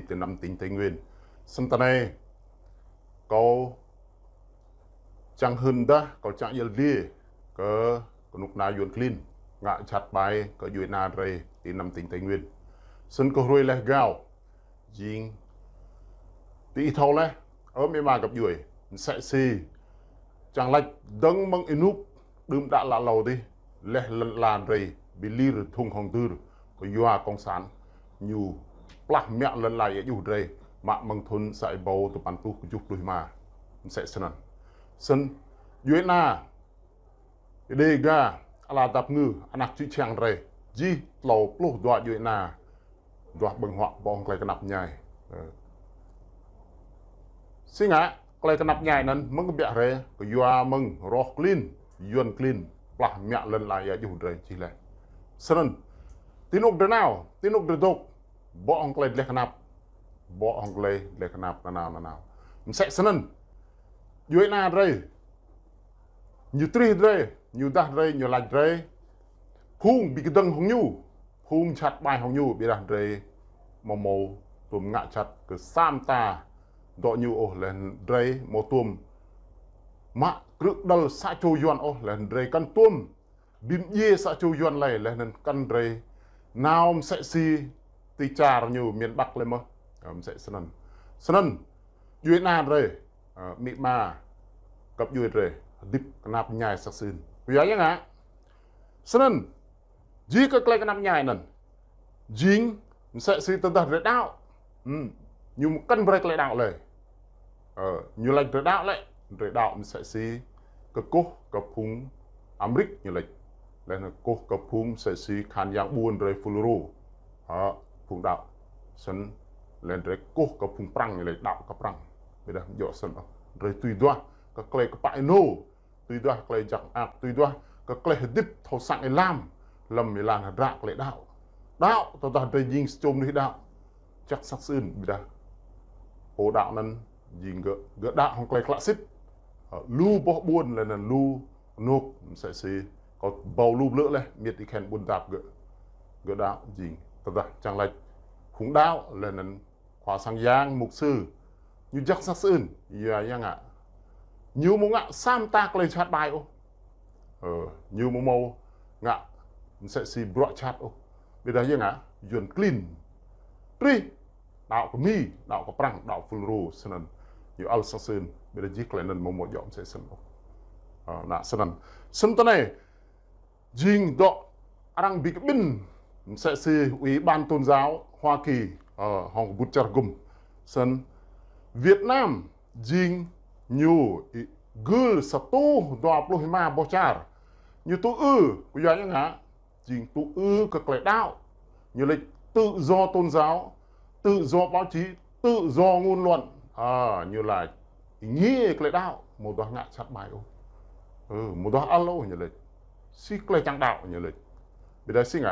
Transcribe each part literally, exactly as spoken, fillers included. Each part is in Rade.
ti năm tỉnh Tây Nguyên. Snăn ti anei kâo čiăng hưn dah, kâo čiăng yăl dliê kơ knŭk kna Yuăn klin ngă jhat ƀai kơ djuê ana drei ti năm tỉnh Tây Nguyên. Snăn kơ hruê leh gao jing ti ih thâo leh, ơ amĭ ama găp djuê, msĕ si čiăng lač dơ̆ng mơ̆ng ênuk đưm đă lă lâo dih, leh lăn ala drei bi lir dhŭng hŏng dưr kyua cộng sản ñu plah mă lăn ala êa juh drei mă mơ̆ng thŭn sa êbâo dua păn êtuh kjuh pluh êma. Msĕ snăn. Snăn djuê ana Đêga, ala dap ngư, anak čư̆ čhiăng drei, jih tlâo pluh dua djuê ana duah ƀơ̆ng huă bŏ hŏng klei knap mñai. Si ngă klei knap mñai anăn mơ̆ng kbiă hriê kyua mơ̆ng roh klin, Yuăn klin plah mă lăn ala êa juh drei jih leh. Snăn ti anôk drei nao, ti anôk drei dôk, bŏ hŏng klei dleh knap, bŏ hŏng klei dleh knap nanao nanao. Msĕ snăn djuê ana drei, ñu trih drei, ñu dah drei, ñu lač drei, phung bi kdơ̆ng hŏng ñu, phung jhat ƀai hŏng ñu, ƀiădah drei amâo mâo tuôm ngă jhat kơ sa mta dŏ ñu ôh, leh drei amâo tuôm mă krư̆ kđăl sa čô Yuăn ôh, leh drei kăn tuôm bi mdjiê sa čô Yuăn lei, leh anăn kăn drei nao msĕ si ti čar ñu miền Bắc lei mơh. Msĕ snăn. Snăn djuê ana drei, amĭ ama găp djuê drei, hdĭp knap mñai sa sưn. Kyua ya ngă? Snăn jih kơ klei knap mñai anăn jing msĕ si tơdah drei đăo, ñu kăn brei klei đăo lei. Ñu lač drei đăo lĕ, drei đăo msĕ si kkuh kơ phung Amêrik ñu lač, leh anăn kkuh kơ phung msĕ si khăn yang ƀuôn drei FULRO, phung đăo. Snăn leh drei kkuh kơ phung Prăng ñu lač, đăo kơ Prăng. Ƀiădah amâo djŏ snăn ôh. Drei tui duah kơ klei kpă ênô, tui duah klei jăk mơak, tui duah kơ klei hdĭp thâo săng êlam hlăm êlan hdră klei đăo. Đăo tơdah drei jing sa čô mnuih đăo, jăk sa sưn, ƀiădah pô đăo anăn jing gơ̆, gơ̆ đăo hŏng klei klă sĭt, lu boh ƀuôn leh anăn lu anôk msĕ si kâo ƀuh lu blư̆ leh, miêt êkhen ƀuôn dap gơ̆, gơ̆ đăo jing. Tơdah čiăng lač phung đăo leh anăn khua sang yang, mục sư, ñu jăk sa sưn, ya ya ngă, ñu amâo ngă sa mta klei jhat ƀai ôh. Ñu amâo mâo ngă msĕ si bruă jhat ôh. Ƀiădah ya ngă, Yuăn klin trih, đăo kơ Mi, đăo kơ Prăng, đăo FULRO snăn, ñu ăl sa sưn. Ƀiădah jih klei anăn amâo mâo djŏ msĕ snăn ôh. Anăn snăn. Snăn ti anei jing dŏ arăng bi kƀĭn msĕ si Ủy ban Tôn giáo Hoa Kỳ, hŏng kbŭt čar hgŭm. Snăn Việt Nam jing ñu gưl sa êtuh dua pluh êma boh čar. Ñu tŭ ư, kyua ya ngă, jing tŭ ư kơ klei đăo. Ñu lač tự do tôn giáo, tự do báo chí, tự do ngôn luận. Ñu lač êngiê klei đăo, amâo duah ngă jhat ƀai ôh, amâo duah ăl ôh ñu lač. Si klei čiăng đăo ñu lač. Ƀiădah si ngă,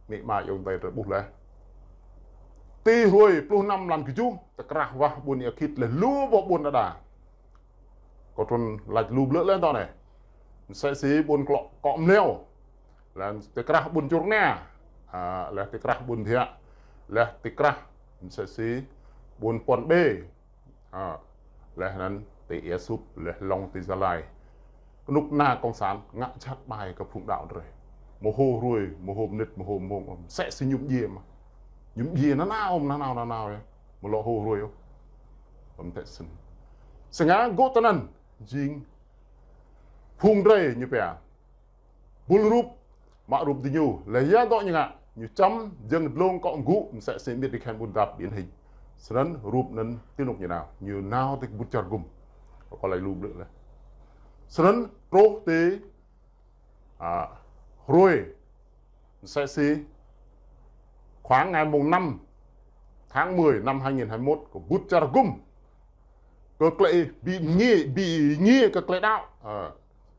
amĭ ama ayŏng adei drei ƀuh leh, ti hruê pluh năm mlan kjuh, ti krah wah ƀuôn Êa Khit leh lu boh ƀuôn đa đa, kâo trŭn lač lu blư̆ leh dŏ anei, msĕ si ƀuôn Klŏ Kŏ Mleo, leh ti krah ƀuôn Čŭr Knia, leh ti krah ƀuôn Bhiă, leh ti krah msĕ si ƀuôn Puăn Bê, leh anăn ti Êa Sŭp, leh lŏ ti Gia Lai. Knŭk kna cộng sản ngă jhat ƀai kơ phung đăo drei, amâo hŏ hruê, amâo hŏ mnĭt, amâo hŏ mmông, msĕ si ñu mdjiê mơh. Ñu mdjiê nanao nanao nanao, amâo lŏ hŏ hruê ôh. Snăn, si ngă gŏ tinăn jing phung drei ñu pia bul rup, mă rup diñu, leh ya dŏ ñu ngă, ñu čăm jơ̆ng dlông kŏ mgŭ msĕ si miêt êkhen ƀuôn dap điển hình. Snăn rup anăn ti anôk ñu nao, ñu nao ti kbŭt čar hgŭm, kâo lač lu blư̆ leh. Snăn truh ti hruê msĕ si khoảng ngày mùng năm tháng mười năm hai nghìn hai mươi mốt, kbŭt čar hgŭm kơ klei bi êngiê, bi êngiê kơ klei đăo,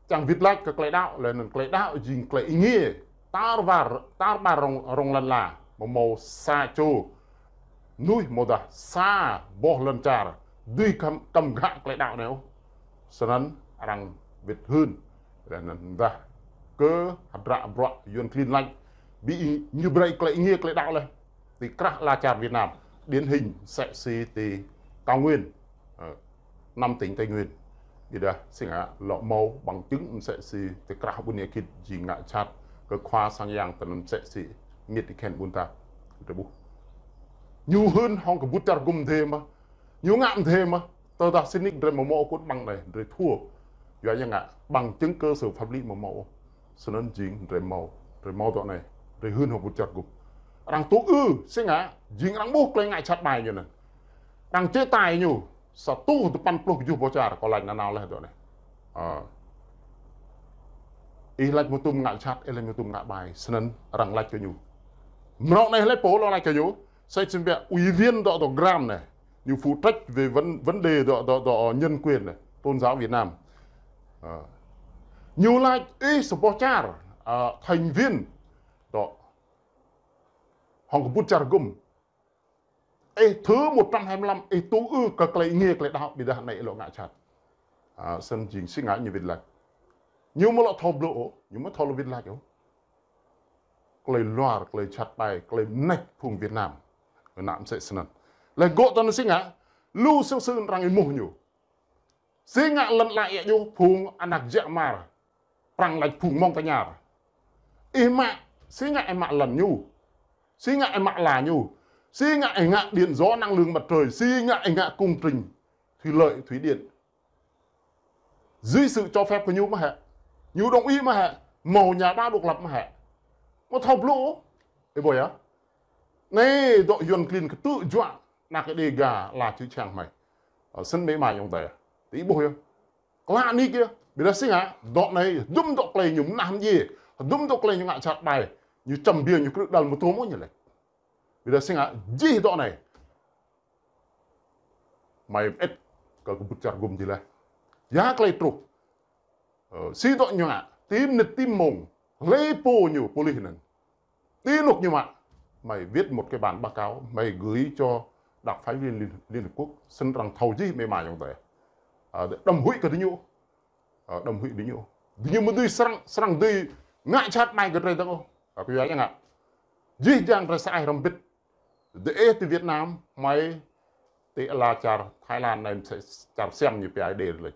čiăng wĭt lač kơ klei đăo, leh anăn klei đăo jing klei êngiê tar ƀar, tar ƀar rŏng, rŏng lăn ala, amâo mâo sa čô mnuih amâodah sa boh lăn čar dưi kăm, kăm ghă klei đăo anei ôh. Snăn arăng wĭt hưn, leh anăn mdah kơ hdră bruă Yuăn klin lač, bi ñu brei klei êngiê klei đăo leh ti krah ala čar Việt Nam. điển hình msĕ si ti Cao Nguyên, năm tỉnh Tây Nguyên. Ƀiădah si ngă lŏ mâo bằng chứng msĕ si ti krah ƀuôn Êa Khĭt jing ngă jhat kơ khua sang yang tinăn msĕ si miêt Y-Khen Ƀuôn Ta. Drei ƀuh ñu hưn hŏng kbŭt čar gŭm mdê mơh, ñu ngă mdê mơh. Tơdah sĭt nik drei amâo mâo kŭt ƀăng anei drei thua. Yua ya ngă bằng chứng cơ sở pháp lý amâo mâo. Snăn jing drei mâo, drei mâo dŏ anei, drei hưn hŏng kbŭt čar gŭm. Arăng tŭ ư si ngă jing arăng ƀuh klei ngă jhat ƀai ñu anăn. Arăng chế tài ñu sa êtuh dua păn pluh kjuh boh čar, kâo lač nanao leh dŏ anei. Ih lač amâo tuôm ngă jhat, ih lač amâo tuôm ngă ƀai, snăn arăng lač kơ ñu. Mrâo anei hlei pô lŏ lač kơ ñu? Sĕ sĭt biă ủy viên dŏ dŏ Gram anei, ñu phụ trách về vấn vấn đề dŏ dŏ dŏ nhân quyền anei, tôn giáo Việt Nam. Ñu lač ih sa boh čar thành viên dŏ hŏng kbŭt čar gŭm, ih thứ một trăm hai mươi lăm ih tŭ ư kơ klei êngiê klei đăo, ƀiădah anei ih lŏ ngă jhat. Snăn jing si ngă ñu wĭt lač. Ñu amâo lŏ thâo blŭ ôh, ñu amâo thâo lŏ wĭt lač ôh. Klei luar, klei jhat ƀai, klei mnêč phung Việt Nam, ngă msĕ snăn. Leh gŏ tinăn si ngă, lu sưng sưng arăng êmuh ñu. Si ngă lăn ala êa djuh phung anak jăk mar, Prăng lač phung Montagnard. Ih mă, si ngă ih mă lăn ñu? Si ngă ih mă ala ñu? Si ngă ih ngă điện gió năng lượng mặt trời? Si ngă ih ngă công trình thủy lợi, thủy điện? Dưới sự cho phép của ñu mơh hĕ? Ñu đồng ý mơh hĕ? Mâo nhà báo độc lập mơh hĕ? Amâo thâo blŭ ôh. Ih ƀuh yơh. Anei dŏ Yuăn klin ktư̆ juă anak Đêga ala čư̆ čhiăng hmei. Snăn mĭt wa ayŏng adei, ti ih ƀuh yơh. Klă nik yơh. Ƀiădah si ngă, dŏ anei hdŭm dŏ klei ñu mnah mdjiê, hdŭm dŏ klei ñu ngă jhat ƀai, ñu čăm biêng, ñu krư̆ đăl amâo tuôm ôh ñu lač. Ƀiădah si ngă, jih dŏ anei hmei mơĭt kơ kbŭt čar gŭm jih leh. Ya klei truh? Si dŏ ñu ngă, ti mnĭt ti mmông, hlei pô ñu, pôlis anăn, ti anôk ñu mă, hmei viết một cái bản báo cáo, hmei gửi cho đặc phái viên Liên, Liên Hợp Quốc, snăn arăng thâo jih mĭt wa ayŏng adei. Đăm huĭ kơ diñu, đăm huĭ diñu. Diñu amâo dưi srăng, srăng dưi ngă jhat ƀai kơ drei dơ̆ng ôh. Kyua ya ngă, jih jang drei sa ai hrăm mbĭt. Diih ti Việt Nam, hmei ti ala čar Thái Lan anei msĕ čar Siam ñu pia Êđê lač.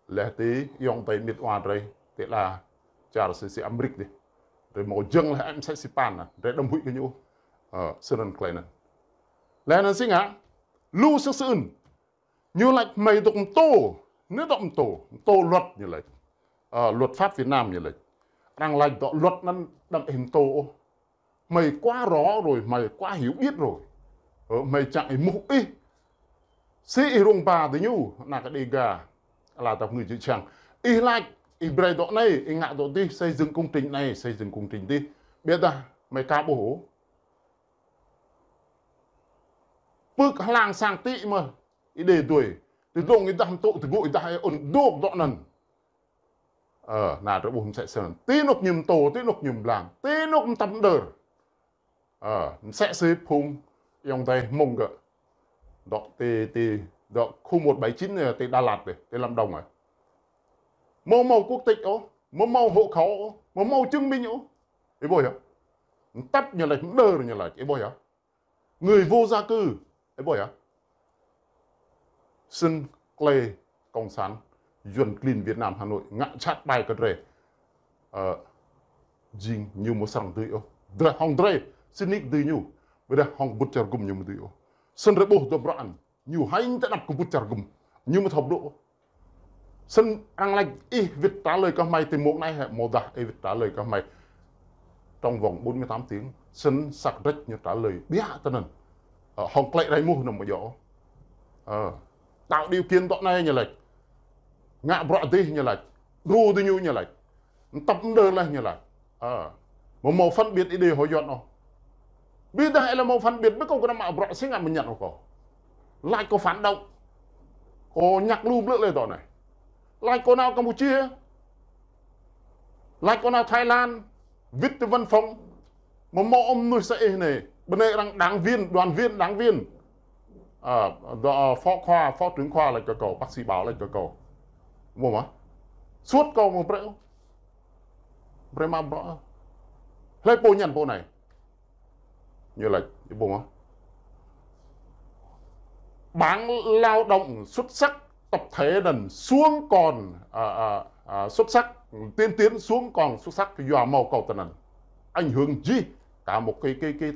Leh ti ayŏng adei mĭt wa drei ti ala čar si si Amêrik dih, drei mâo jơ̆ng leh msĕ si păn, drei đăm huĭ kơ ñu. Snăn klei anăn. Leh anăn si ngă, lu sưng sưng ñu lač hmei dôk mtô, ñu dôk mtô, mtô luật ñu lač, luật pháp Việt Nam ñu lač. Arăng lač dŏ luật anăn đăm ih mtô ôh. Hmei quá rõ rồi, hmei quá hiểu biết rồi. Hmei čiăng êmuh ih, si ih rông ba diñu, anak Đêga ala dap kngư čư̆ čhiăng. Ih lač, ih brei dŏ anei, ih ngă dŏ dih, xây dựng công trình anei, xây dựng công trình dih. Ƀiădah hmei ka ƀuh ôh, pưk hlang sang ti mơh, Êđê duê, ti dlông êdah mtŭ, ti gŭ êdah êun dôk dŏ anăn. Nă drei ƀuh msĕ snăn. Ti anôk ñu mtô, ti anôk ñu mblang, ti anôk mtăp mđơr. Msĕ si phung ayŏng adei Hmông gơ̆, dŏ ti, ti, dŏ khu một bảy chín ti Đà Lạt dih, ti Lâm Đồng ah. Amâo mâo quốc tịch ôh, amâo mâo hộ khẩu ôh, amâo mâo chứng minh ôh. Ih ƀuh yơh. Mtăp ñu lač, mđơr ñu lač, ih ƀuh yơh. Người vô gia cư, ih ƀuh yơh. Snăn klei cộng sản, Yuăn klin Việt Nam Hà Nội ngă jhat ƀai kơ drei, jing ñu amâo srăng dưi ôh. Drei hŏng drei, sĭt nik dưi ñu. Ƀiădah hŏng kbŭt čar gŭm ñu amâo dưi ôh. Snăn drei ƀuh dŏ bruă anăn, ñu hêñ ti anăp kbŭt čar gŭm, ñu amâo thâo blŭ ôh. Snăn arăng lač ih wĭt trả lời kơ hmei ti mmông anei hĕ, amâodah ih wĭt trả lời kơ hmei trong vòng bốn mươi tám tiếng. Snăn sa kdrêč ñu trả lời ƀiă tinăn. Hŏng klei drei êmuh anăn amâo djŏ ôh. Tạo điều kiện dŏ anei ñu lač, ngă bruă dih ñu lač, đru diñu ñu lač, mtăp mđơr leh ñu lač. Amâo mâo phân biệt Êđê hŏng Yuăn ôh. Ƀiădah ih lŏ mâo phân biệt, ƀiădah kâo knŏng mă bruă si ngă mñăt ôh kâo. Lač kâo phản động, kâo ñăk lu blư̆ leh dŏ anei. Lač kâo nao Campuchia, lač kâo nao Thái Lan, wĭt ti văn phòng, amâo mâo ôh mnuih sa ih anei. Bơnê arăng đảng viên, đoàn viên, đảng viên, phó khoa, phó trưởng khoa lač kơ kâo, bác sĩ Bảo lač kơ kâo. Ƀuh mơh, suôt kâo amâo brei ôh. Brei mă bruă. Hlei pô ñăn pô anei? Ñu lač, ih ƀuh mơh. Bảng lao động xuất sắc tập thể anăn xuống còn, à, à, à, xuất sắc, tiên tiến xuống còn xuất sắc, yua mâo kâo tinăn. Ảnh hưởng jih cả một cái, cái, cái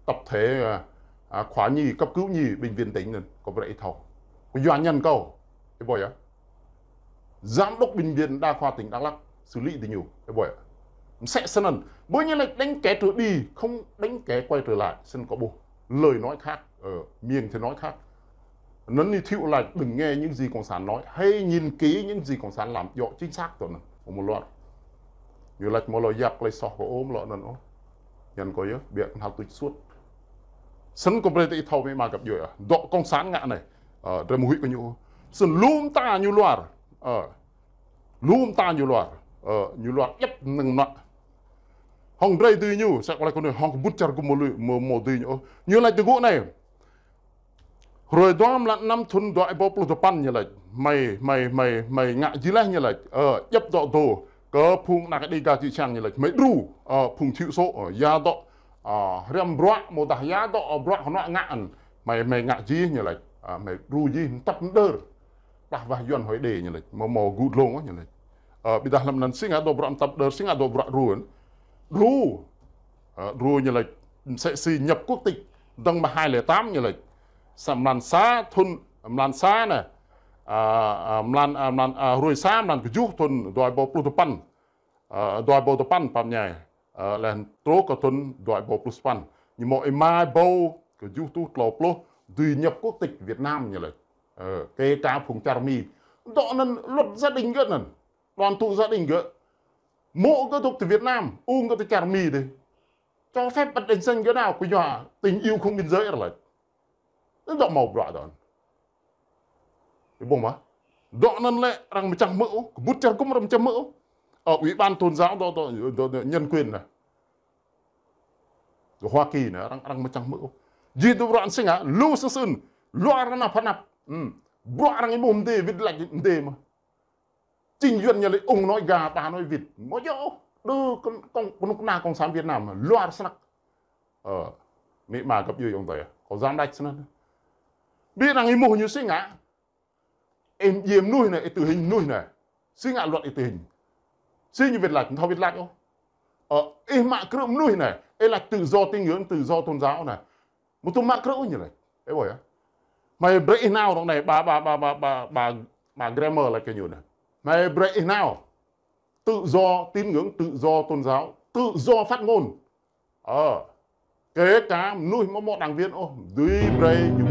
tập thể, à, à, khoa nhi, cấp cứu nhi, bệnh viện tỉnh anăn, kâo brei ih thâo. Kyua anăn kâo, ih ƀuh yơh. Giám đốc bệnh viện đa khoa tỉnh Đắk Lắk, xử lý diñu, ih ƀuh yơh. Msĕ snăn, ƀuh ñu lač đánh kẻ trở đi, không đánh kẻ quay trở lại, snăn kâo ƀuh. Lời nói khác, ờ, miệng thì nói khác. Anăn ñu thiu lač đừng nghe những gì cộng sản nói, hãy nhìn kỹ những gì cộng sản làm, djŏ chính xác tơ anăn. Amâo luar. Ñu lač amâo lŏ yap klei soh kơ ôh, amâo lŏ anăn ôh. Anăn kâo yơh, ƀiă knhal tuč suôt. Snăn kâo brei ti ih thâo amĭ ama găp djuê ah. Dŏ cộng sản ngă anei. Ơ, drei amâo huĭ kơ ñu. Snăn lu mta ñu luar. Ơ, lu mta ñu luar. Ơ, ñu luar djăp mnơ̆ng mnă. Hŏng drei dưi ñu, msĕ kâo lač kơ anei, hŏng kbŭt čar gŭm amâo lui, amâo, amâo dưi ñu ôh. Ñu lač ti gŭ anei. Hruê dua mlan năm thŭn dua êbâo pluh dua păn ñu lač. Hmei, hmei, hmei, hmei ngă jih leh ñu lač. Ơ, djăp dŏ dô. Kơ phung anak Đêga čư̆ čhiăng ñu lač. Hmei đru, ơ, phung thiu sô̆, ơ, ya dŏ, ơ, hriăm bruă, amâodah ya dŏ, ơ, bruă knuă ngă anăn. Hmei, hmei ngă jih ñu lač. Ơ, hmei đru jih mtăp mđơr. Plah wah Yuăn hŏi Êđê ñu lač. Amâo mâo gŭ dlông ôh ñu lač. Ơ, ƀiădah hlăm anăn si ngă dŏ bruă mtăp mđơr, si ngă dŏ bruă đru. Đru. Ơ, đru ñu lač, msĕ si nhập quốc tịch, dơ̆ng mơ̆ng hai lẻ tám ñu lač. Sa mlan sa thŭn, mlan sa anei. Ơ, ơ, mlan, ơ, mlan, ơ, hruê sa mlan kjuh thŭn dua êbâo pluh dua păn. Ơ, dua êbâo dua păn pap mñai. Ơ, leh truh kơ thŭn dua êbâo pluh sa păn. Ñu mâo êma êbâo kjuh tuh tlâo pluh dưi nhập quốc tịch Việt Nam ñu lač. Ơ, kơ ka phung čar Mi. Dŏ anăn luật gia đình gơ̆ anăn. Đoàn tụ gia đình gơ̆. Mô̆ gơ̆ dôk ti Việt Nam, ung gơ̆ ti čar Mi dih. Cho phép bật đèn xanh gơ̆ nao, kyua tình yêu không biên giới arăng lač. Anăn dŏ mâo bruă dŏ anăn. Ih ƀuh mơh. Dŏ anăn lĕ arăng mčah hmư̆ ôh, kbŭt čar gŭm arăng mčah hmư̆ ôh. Ơ, Ủy ban Tôn giáo dŏ, dŏ, dŏ, dŏ nhân quyền anei. Dŏ Hoa Kỳ anei, arăng, arăng mčah hmư̆ ôh. Jih dŏ bruă anăn si ngă, lu snăn snăn. Luar anăn pha anăp. Hmm. Bruă arăng êmuh mdê, wĭt lač mdê mơh. Chính quyền ñu lač ông nói gà, ta nói vịt. Amâo djŏ ôh. Đơ kơ-, kông, knŭk kna cộng sản Việt Nam, luar snăk. Ơ, amĭ ama găp djuê ayŏng adei. Kâo djă lač snăn. Bi arăng êmuh ñu si ngă. Ih mdjiê mnuih anei, ih tử hình mnuih anei. Si ngă luật ih tử hình. Si ñu wĭt lač, amâo thâo wĭt lač ôh. Ơ, ih mă krư̆ mnuih anei, ih lač tự do tín ngưỡng, tự do tôn giáo anei. Amâo tuôm mă krư̆ ôh ñu lač. Ih ƀuh yơh. Hmei brei ih nao dŏ anei, ba, ba, ba Gramer lač kơ ñu anei. Hmei brei ih nao. Tự do tín ngưỡng, tự do tôn giáo, tự do phát ngôn. Ơ. Kể cả mnuih amâo mâo đảng viên ôh, dưi brei ñu